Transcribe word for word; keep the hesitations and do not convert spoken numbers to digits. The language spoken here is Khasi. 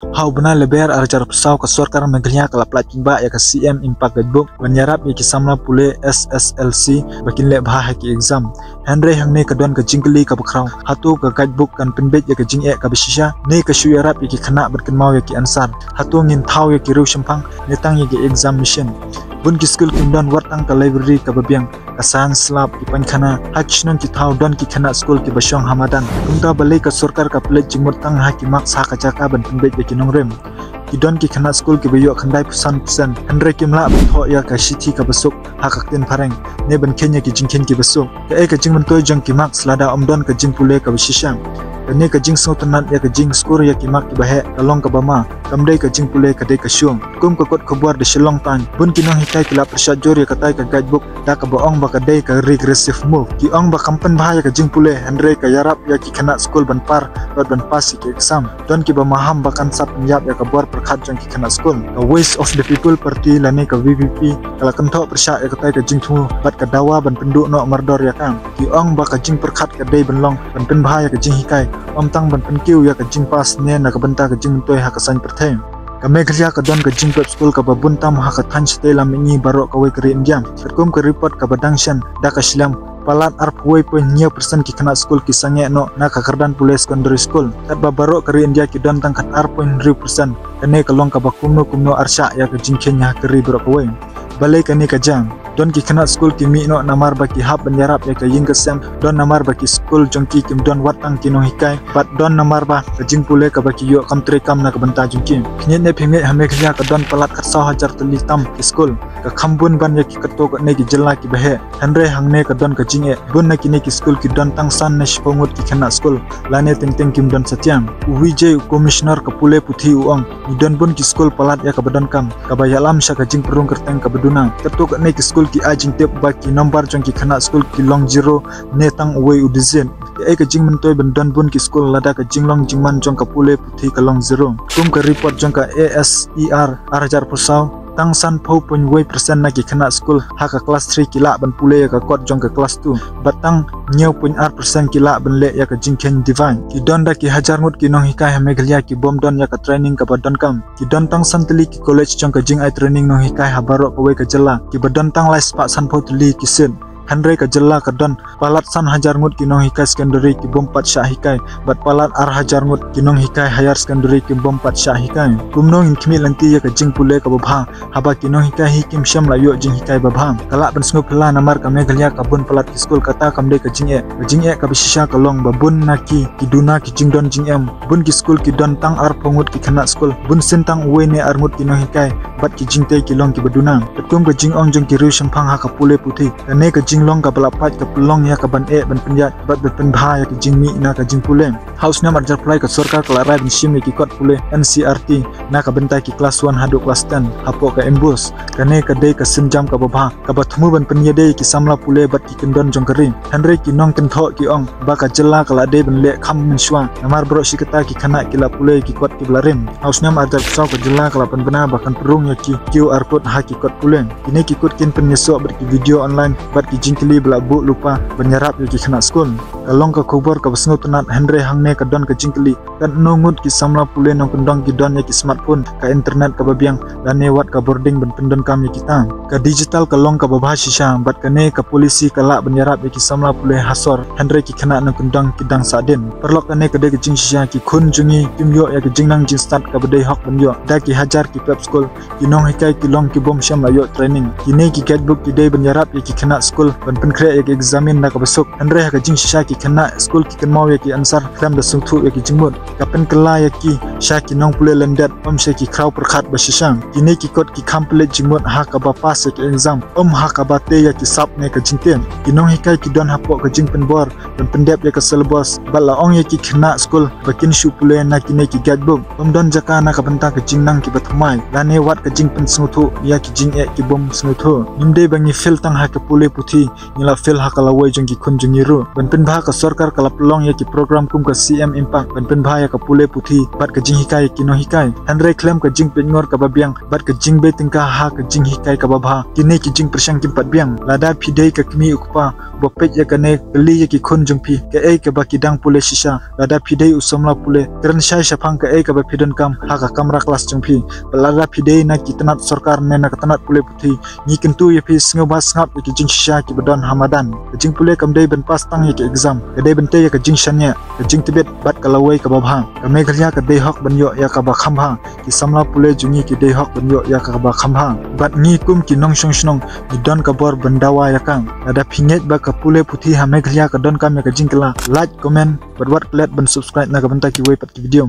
Ha u bnai Lber ar hajar arphew saw ka sorkar Meghalaya ka la pynlait paidbah ïa ka C M Impact Guidebook ban ïarap ïa ki samla pule S S L C ba kin leh bha ha ki exam. Hynrei hangne ka don ka jingkylli kaba khraw, hato ka guidebook kan pynbeit ïa ka jingeh kaba shisha ne ka shu ïarap ïa ki khynnah ban kynmaw ïa ki answer? Hato ngin thaw ïa ki riew shemphang ne tang ïa ki examination? Bun ki skul kim don wat tang ka library kaba biang, ka science lab, ki painkhana. Ha ki shnong ki thaw don ki khynnah skul kiba shong ha madan. Kumta balei ka sorkar ka pynleit jingmut tang ha ki marks ha ka jaka ban pynbeit ïa ki nongrim? Ki don ki khynnah skul kiba ïoh khyndai phew san percent, hynrei kim lah ban thoh ïa ka shithi kaba suk ha ka ktien phareng ne ban kheiñ ïa ki jingkheiñ kiba suk. Kaei ka jingmyntoi jong ki marks lada ym don ka jingpule kaba shisha? Kane ka jingsngewtynnad ïa ka jingskor ïa ki mark kiba heh ka long kaba ma, kam dei ka jingpule, ka dei ka shu. Kum ka kot khubor The Shillong Times, bun ki nonghikai ki la pyrshah jur ïa katai ka guidebook da kaba ong ba ka dei ka regressive move. Ki ong ba kam pynbha ïa ka jingpule, hynrei ka ïarap ïa ki khynnah skul ban par bad ban pass ïa ki exam. Don kiba maham ba kan sa pynïap ïa ka bor pyrkhat jong ki khynnah skul. Ka Voice of the People Party lane ka V P P ka la kynthoh pyrshah ïa katai ka jingthmu bad ka dawa ban pynduh noh mardor ïa ka. Ki ong ba ka jingpyrkhat ka dei ban long ban pynbha ïa ka jinghikai, ym tang ban pynkiew ïa ka jingpass ne na ka bynta ka jingmyntoi ha ka saiñ pyrthei. Ka Meghalaya ka don ka jingpep skul kaba bun tam ha ka thaiñ shatei lam mihngi baroh kawei ka ri India. Katkum ka report kaba dang shen da ka shlem, palat arphew wei point hynñiew percent ki khynnah skul ki sangeh noh na ka kyrdan pule secondary school. Katba baroh ka ri India ki don tang khatar point hynriew percent. Kane ka long kaba kumno kumno arshah ïa ka jingkheiñ ha ka ri baroh kawei. Balei kane ka jia? Don ki khynnah skul ki mih noh namar ba ki hap ban ïarap ïa ka ïing ka sem, don namar ba ki skul jong ki kim don wat tang ki nonghikai, bad don namar ba ka jingpule kaba ki ïoh kam treikam na ka bynta jong ki. Khyndiat ne phim ngeit, ha Meghalaya ka don palat khatsaw hajar tylli tam ki skul. Ka kham bun ban ïa ki katto katne ki jylla kiba heh. Hynrei hangne ka don ka jingeh, bun na kine ki skul ki don tang san ne shiphew ngut ki khynnah skul, lane teng teng kim don satia. U Vijay, u Commissioner ka pule puthi, u ong, ngi don bun ki skul palat ïa kaba donkam, kaba ïalam sha ka jingpynrung kyrteng kaba duna. Katto katne ki skul ki ai jingtip ba ki nombar jong ki khynnah skul ki long zero ne tang uwei u digit. Kaei ka jingmyntoi ban don bun ki skul lada ka jinglong jingman jong ka pule puthi ka long zero? Kum ka report jong ka A S E R ar hajar arphew saw, tang sanphew point wei percent na ki khynnah skul ha ka class three ki lah ban pule ïa ka kot jong ka class two, bad tang hynñiew point ar percent ki lah ban leh ïa ka jingkheiñ divine. Ki don da ki hajar ngut ki nonghikai ha Meghalaya ki bym don ïa ka training kaba donkam. Ki don tang san tylli ki college jong ka jingai training nonghikai ha baroh kawei ka jylla, kiba don tang lai spah sanphew tylli ki seat. Hynrei ka jylla ka don palat san hajar ngut ki nonghikai secondary ki bym pat shah hikai, bad palat ar hajar ngut ki nonghikai higher secondary ki bym pat shah hikai. Kumno ngin khmih lynti ïa ka jingpule kaba bha haba ki nonghikai hi kim shym la ïoh jinghikai ba bha? Ka lah ban sngewphylla namar ka Meghalaya ka bun palat ki skul, kata kam dei ka jingeh. Ka jingeh kaba shisha ka long ba bun na ki ki duna ki jingdon jingem. Bun ki skul ki don tang arphew ngut ki khynnah skul, bun sien tang uwei ne ar ngut ki nonghikai, bad ki jingtei ki long kiba duna. Katkum ka jingong jong ki riew shemphang ha ka pule puthi, kane ka jinglong kaba la pait ka pynlong ïa ka ban eh ban pynïaid bad ban pynbha ïa ka jingmih na ka jingpule. Ha u snem ar hajar arphew lai ka sorkar ka la rai ban shim ïa ki kot pule N C E R T na ka bynta ki class one haduh class ten hapoh ka MBOSE. Kane ka dei ka sienjam kaba bha, kaba thmu ban pynïadei ïa ki samla pule bad ki kyndon jong ka ri. Hynrei ki nongkynthoh ki ong ba ka jylla ka la dei ban leh kham mynshuwa namar baroh shi katta ki khynnah ki la pule ïa ki kot kiba la rim. Ha u snem ar hajar arphew saw ka jylla ka la pynbna ba kan pynrung ïa ki QR code ha ki kot pule. Kine ki kot kin pynïasoh bad ki video online bad ki jingkylli ba la buh lypa ban ïarap ïa ki khynnah skul. Ka long ka khubor kaba sngewtynnad, hynrei hangne ka don ka jingkylli, katno ngut ki samla pule nongkyndong ki don ïa ki smartphone, ka internet kaba biang, lane wat ka bording ban pyndonkam ïa kita? Ka digital ka long kaba bha shisha, bad kane ka policy ka lah ban ïarap ïa ki samla pule ha sor, hynrei ki khynnah nongkyndong ki dang sahdien. Paralok, kane ka dei ka jingshisha, ki khun jong ngi kim ïoh ïa ka jingnang jingstad kaba dei hok ban ïoh da ki hajar ki pep skul. Ki nonghikai ki long ki bym shym la ïoh training. Kine ki guidebook ki dei ban ïarap ïa ki khynnah skul ban pynkhreh ïa ki examin na kaba suk. Hynrei ha ka jingshisha ki khynnah skul ki kynmaw ïa ki answer khlem da sngewthuh ïa ki jingmut. Ka pynkylla ïa ki sha ki nongpule lyndet, ym sha ki khraw pyrkhat ba shisha. Kine ki kot ki kham pynleit jingmut ha kaba pass ïa ki exam, ym ha kaba tei ïa ki sap ne ka jingtip. Ki nonghikai ki don hapoh ka jingpynbor ban pyndep ïa ka syllabus bad la ong ïa ki khynnah skul ba kin shu pule na kine ki guidebook. Ym don jaka na ka bynta ka jingnang kiba thymmai lane wat ka jingpynsngewthuh ïa ki jingeh ki bym sngewthuh. Ngim dei ba ngi fail tang ha ka pule puthi, ngi la fail ha ka lawei jong ki khun jong ngi ruh. Ban pynbha ka sorkar ka la pynlong ïa ki program kum ka C M Impact ban pynbha ïa ka pule puthi bad ka jinghikai ïa ki nonghikai. Hynrei khlem ka jingpeit ngor kaba biang bad ka jingbei tyngka ha ka jinghikai kaba bha, kine ki jingpyrshang kim pat biang. Lada phi dei ka kmie u kpa ba peit ïa kane, kylli ïa ki khun jong phi kaei kaba ki dang pule shisha. Lada phi dei u samla pule, kren shai shaphang kaei kaba phi donkam ha ka kamra klas jong phi. Bad lada phi dei na ki tnat sorkar ne na ka tnat pule puthi, ngi kyntu ïa phi sngewbha sngap ïa ki jingshisha kiba don ha madan. Ka jingpule kam dei ban pass tang ïa ki exam, ka dei ban tei ïa ka jingshaniah, ka jingtbit bad ka lawei kaba bha. Ka Meghalaya ka dei hok ban ïoh ïa kaba kham bha. Ki samla pule jong ngi ki dei hok ban ïoh ïa kaba kham bha. Bad ngi kum ki nongshong shnong ngi don ka bor ban dawa ïa ka. Lada phi ngeit ba ka pule puthi ha Meghalaya ka donkam ïa ka jingkylla, like, comment bad wat klet ban subscribe na ka bynta kiwei pat ki video.